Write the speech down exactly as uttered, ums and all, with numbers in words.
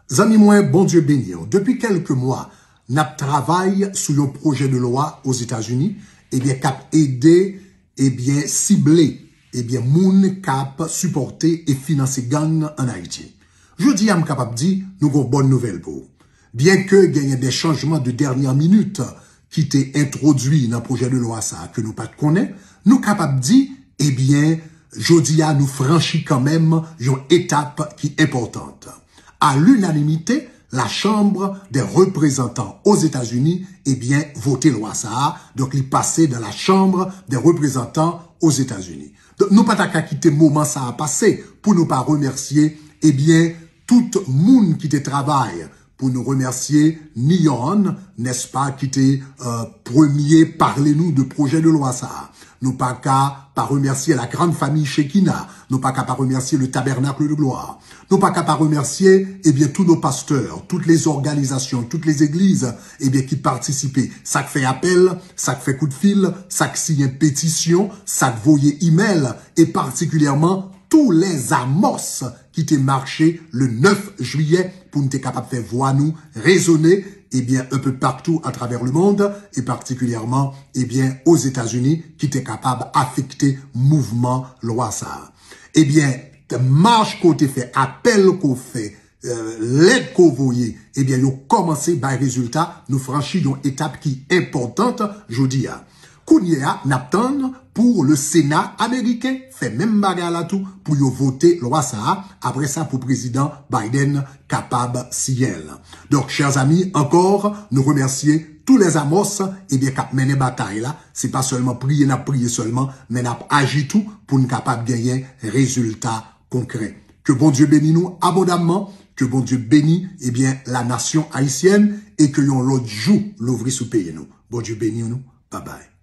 Zanmi mwen, Bondye beni w. Depi kèlke mwa, n ap travay sou yon pwojè de lwa Ozetazini, ebyen, k ap ede, ebyen, sible, ebyen, moun k ap sipòte e finanse gang ann Ayiti. Jodi a, m kapab di, nou gon bòn nouvèl pou ou. Byenke genyen de chanjman de dènyè minit ki te entwodui nan pwojè de lwa sa a ke nou pa t konnen, nou kapab di, ebyen, jodi a, nou franchi kanmenm yon etap ki enpòtan. À l'unanimité, la Chambre des représentants aux États-Unis, ebyen, vote lwa sa a. Donk, li pase dans la Chambre des représentants aux États-Unis. Donk, nou pa ta ka kite moman sa a pase pou nou pa remèsye, ebyen, tout moun ki te travay, pou nou remèsye Niyon, nèspa, ki te euh, premye pale nou de pwojè de lwa sa a. Nou pa ka pa remèsye la grande famille Shekinah. Nou pa ka pa remèsye le Tabernacle de Gloire. Nou pa ka pa remèsye, ebyen, tous nos pasteurs, toutes les organisations, toutes les églises, ebyen, ki patisipe. Sa k fè apèl, sa k fè kout fil, sa k siyen petisyon, sa k voye imèl, e patikilyèman tous les Amos ki te mache le neuf juillet pou n te kapab fè vwa nou rezone, ebyen, un peu partout à travers le monde, e patikilyèman, ebyen, Ozetazini, ki te kapab afekte mouvman lwa sa a. Ebyen, mach ke w te fè, apèl ke w fè, euh, lèt ke w voye, ebyen, yo kòmanse bay rezilta, nou franchi yon etap ki enpòtan jodi a. Kounye a, n ap tann pou le Sena ameriken fè menm bagay la tou pou yo vote lwa sa a. Apre sa, pou prezidan Biden kapab siyen l. Donk, chers amis, encore, nou remèsye tous les Amos, ebyen, k ap mennen batay la. Se pa sèlman priye n ap priye sèlman, men n ap aji tou pou n kapab genyen rezilta konkrè. Ke Bondye beni nou abondamman, ke Bondye beni, ebyen, la nation haïtienne, e ke yon lòt jou louvri sou peyi nou. Bondye beni nou. Bye bye.